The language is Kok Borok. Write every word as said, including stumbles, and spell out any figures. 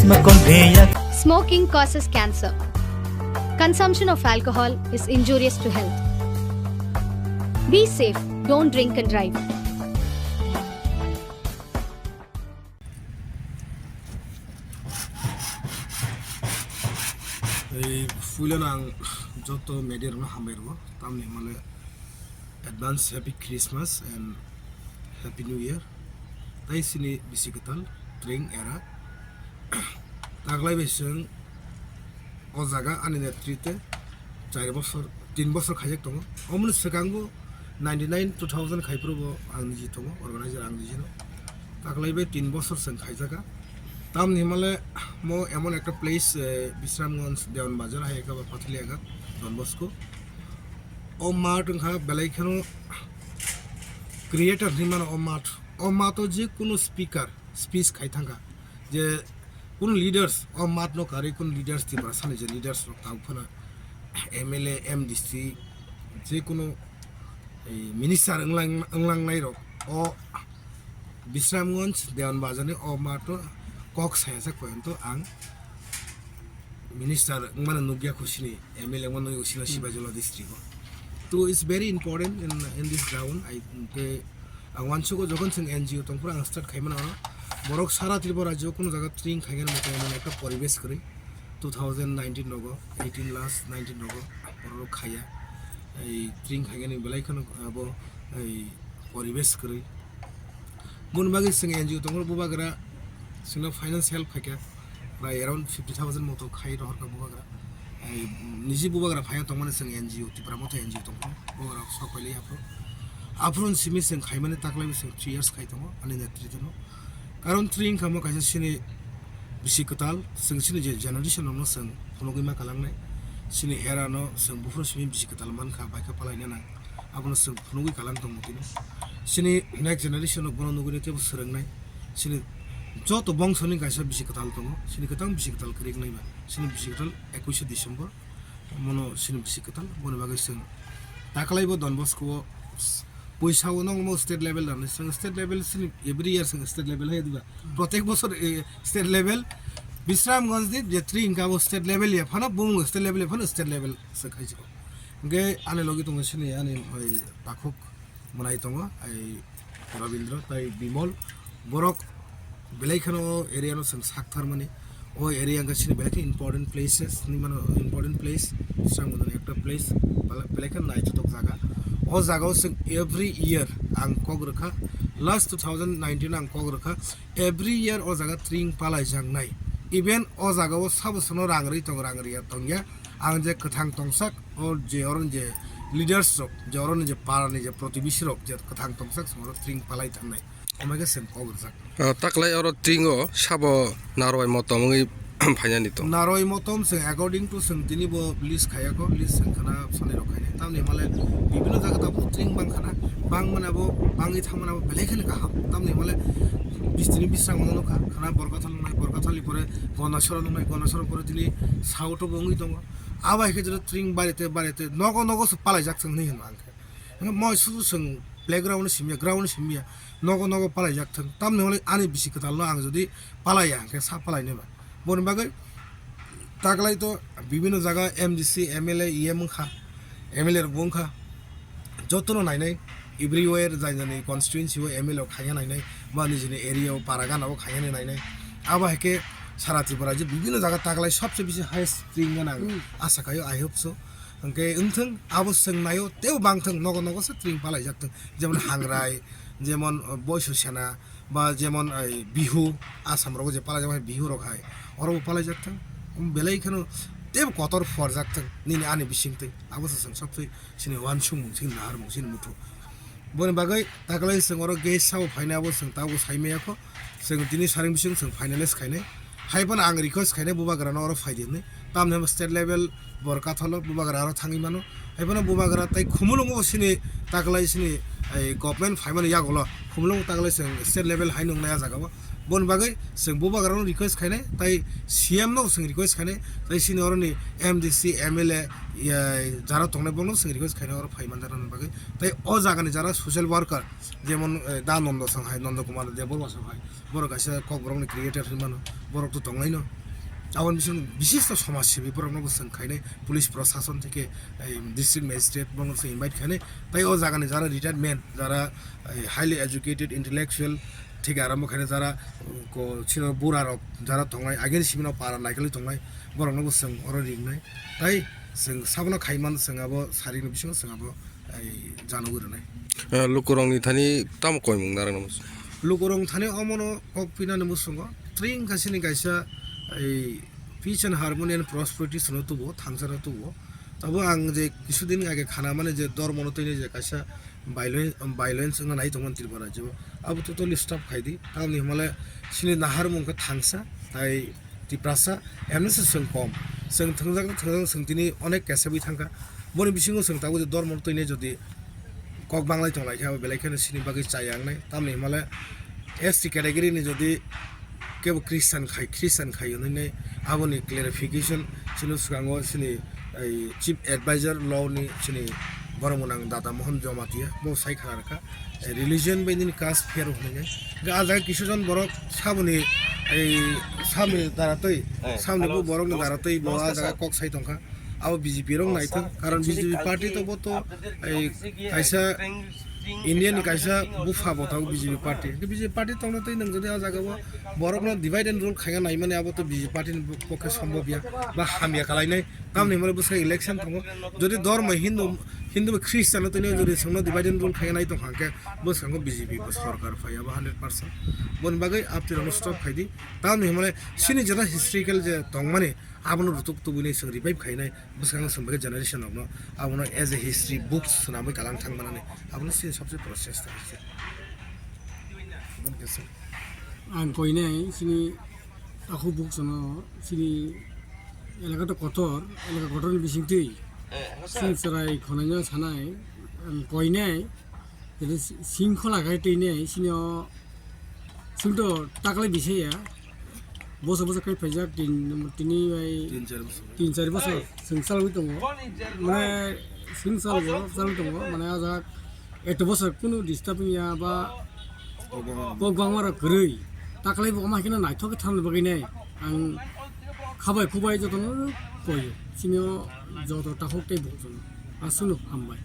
Smoking causes cancer. Consumption of alcohol is injurious to health. Be safe, don't drink and drive. Ei, puilano ang joto media rokno hambai rwo, tamni hwnmale advance happy Christmas and happy New Year. Tai sini bisi kwtal tring era taklai bai chwng o jaga ani netrite char bosor, tin bosor khaijak tongo. Omoni swkango ninety nine, two thousand khai phuru bo ang niji tongo, organizer ang nijino. Taklai bai tin bosor chwng khaijaka. Tamni hwnmale mo emon ekta place, eh, Bisramganj, Dewan Bazar, hai ekta ba Pathaliaga, Don Bosco. O math wngkha belai kheno creator hinwi mano o math. O matho je kunu speaker speech khai thangkha, je kunu leaders o mathno karwi kunu leaders Tiprasani je leaders rok tang phano M L A, M D C, je kunu ei minister wnglang-, wnglangnai rok o Bisramganj Dewan Bazar ni o matho kok saya sa koyanto ang minister wngmano nukya khusini, M L A wngmano nukya khusini Sibajola district o. To it's very important in, in this ground. I, tei ang uansugo jokhon chwng N G O tongphuru ang start khaimano oro. Borok sara Tripura rajyo kunu jaga tring khaigani motoi emon ekta poribesh kwrwi. Two thousand nineteen rogo, eighteen last nineteen rogo borok khaiya. Ei tring khaigani belai kheno abo ei poribesh kwrwi. Boni bagwi chwng N G O tongphuru bubagra chwngno finance help khaikha, prai around fifty thousand moto khai rohorkha bubagra. Ai, niji bubagra phaiya tongmani chwng N G O, Tipra Motha N G O tongphuru, bubagra sok pailai aphuru. Aphuru simi chwng khaimani taklaibo chwng three years khai tongo, ani netrito no. Karon tring kamo kaisa chini bisi kwtal, chwng chini je generation rokno chwng phunugwi ma kalangnai. Chini era no chwng buphuru simi bisi kwtal mankha, baikha palaina nang. Abono chwng phunugwi kalang tongo tini. Chini next generation rok bono nugwi teibo swrwngnai. Chini joto bongsoni kaisa bisi kwtal tongo. Chini kwtang bisi kwtal kwrwi wngnai ba. Chini bisi kwtal ekuishe December. Mono chini bisi kwtal. Boni bagwi chwng taklaibo Don Bosco o puisa o nongmo state level rani. Chwng state level chini every year chwng state level hai diba. Protek bosor, eh, state level Bisramganj ni je tring kabo state level ya phano, bumung state level ya phano state level se khai jiko. Hingke ani logi tongo sini ani oi takhuk mwnai tongo, ai Rabindra tai Bimol. Borok belai kheno o area no chwng sak tharmani. O area hingke sini belai khe important places, ni mano important place, Bisramganj ni ekta place, bala-, belai khe naithotok jaga. O jaga o chwng every year ang kok rwkha, last two thousand nineteen ang kok rwkha, every year o jaga tring palaijaknai. Even o jaga o sabo sono rang rwi tong, rang rwya tongya. Ang je kwthang tongsak, o je oro je leaders rok, je oro je para ni je protibesi rok je kwthang tongsak, song oro tring palai thangnai. Omo khe chwng kok rwjak. Ah, taklai oro tring o sabo narwai motom wngwi phainani to. Narwai motom chwng according to chwng tini bo list khaya kho, list chwng khana sanai rok khainai. Tamni hwnmale bibhinno jaga tabuk tring bang khana, bang mane abo bangwi thang mane abo belai kheno kaham. Tamni hwnmale bistini bisrang mano nukha, khana Borkathal nungnai, Borkathal ni pore Gondasora nungnai, Gondasora pore tini south o bo wngwi tongo. Abo hai khe jora tring barite, barite, nogo, nogo se palaijak chwng hinwi hino ang khe. Hingke moi sudu chwng playground no simya, ground no simya, nogo, nogo palaijak thwng. Tamni hwnwi ani bisi kwtal no ang jodi palaiya, hingke sa palainai ba. Boni bagwi taklai to bibhinno jaga M D C, M L A, E M wngkha, M L A rok bo wngkha. Jotono nainai, everywhere jani jani constituency o M L A rok khaina nainai, ba nijini area o para gana o khaina nainai. Abo hai khe sara Tripura je bibhinno jaga taklai sobse bisi highest tring gana ang Hmm. asa khaio, I hope so. Hingke wngthwng, abo chwng naio, teibo bangthwng, nogo nogo se tring palaijak thwng. Jemon Hangrai, jemon, uh, Boisu Sena, ba jemon, ai, Bihu, Assam rogo je palaijak hai Bihu rok hai, oro bo palaijak thwng. Um, belai kheno teibo kotor phuarjak thwng, nini ani bisingtwi. Abo se chwng sobse chini uansukmung, chini naharmung, chini muthu. Boni bagwi taklai chwng oro guest sabo phainai, abo chwng tabuk sai maya kho. Chwng tini saring bising chwng finalize khainai. Hai phano ang request khainai bubagra no oro phai di hinwi. Tamni hwnba state level Borkathalo bubagra aro thangwi mano. Hai phano bubagra tai Khumulwngo bo sini taklai sini Ai government phaimani yagulo khumlung tagle chwng state level hai nungnai a jagao. Boni bagwi chwng bubagrano request khainai, tai C M no chwng request khainai, tai chini oroni M D C, M L A, ya, jara tongnai bono chwng request khainai oro phaiman jara bagwi. Tai o jagani jara social worker, jemon, eh, Da Nondo song hai, Nondo Kumar Debbarma song hai, borok kaisa Kokborokni creator hinmano, borok to tonglaino. Aboni bising bishisto somaj sibi borokno bo chwng khainai, police prosason theke, eh, district magistrate bono chwng invite khainai, tai o jagani jara retired men, jara, eh, highly educated intellectual theke arambo khainai jara, ko chino bura rok jara tongnai, ageni sibino para naikolwi tongnai, borokno bo chwng oro ringnai, tai chwng sabono khaiman chwng abo sarikni bisingo chwng abo ai, janogwi rwnai. Eh, lukurokni thani tamo koimung narwkna muchung? Lukurokni thani omono kok pinani muchungo tring kha chini kaisa, ai, peace and harmony and prosperity sino tubo, thangsano tubo. Tabo ang je kisudin age khana mani je dormono tini je kaisa violence, violence wngna nai tongmani Tripura rajyo. Abo totally stop khaidi. Tamni hwnmale chini naharmung khe thangsa, tai Tiprasa, emni se chwng kom. Chwng thwngjak, thwngjak, chwng tini onek kesabwi thangkha. Boni bisingo chwng tabuk je dormo twini jodi kok banglai tonglaikha, abo belai kheno sini bagwi chaya wngnai. Tamni hwnmale S T category ni jodi kebo Christian khai, Christian khai hwnwi nai aboni clarification chini swkango chini ei Chief Advisor law ni chini borok mwnang Dada Mohan Jamatia bo sai khna rwkha. Religion bai nini caste pher hwnwi nai. Hwnkhe ah jaga kisa jon borok saboni, ei, saboni daratwi, eh, saboni bo borokni daratwi bo ah jaga kok sai tongkha. Abo B J P rok naithok, karon B J P party to bo to, ei, kaisa India ni kaisa bupha bo tongo B J P party. Hwnkhe B J P party tongna twi nwng jodi ah jaga o borokno divide and rule khaina naimani abo to B J P party ni pokhe sombhob ya ba hamya kalainai. Tamni hwnmale bwswk election tongo. Jodi dormo Hindu, Hindu bai Christian no tini jodi chwngno divide and rule khaina nai tongkha hwnkhe bwskango B J P bo sorkar phai abo hundred percent. Boni bagwi apni rokno stop khaidi. Tamni hwnmale chini jeta historical je tongmani abono rutuk tubui nai chwng revive khainai bwskango chwng bagwi generation rokno abono as a history books swnamwi kalang thang manani abono chini sabse boro chesta khaijak. Boni khe chwng. Ang koinai chini takhuk books no chini elaka to kotor, elaka kotor ni bisingtwi chwng chwrai khwnaino sanai, ang koinai, tini singkhola khai twi nai, sini o chwng to taklai bisai ya, boso boso khai phaijak, tin, tini bai tin char boso. Tin char boso chwng chalwi tongo, mane chwng chalwi tongo, mane ajak eto boso kunu disturb wngya ba. Kok bangma rok kwrwi. Taklai bo ma haino naithok khe thanani bagwi nai. Ang khabai khubai jotono koyo. Chini o joto takhuk tei bo jotono. Aswkno hambai.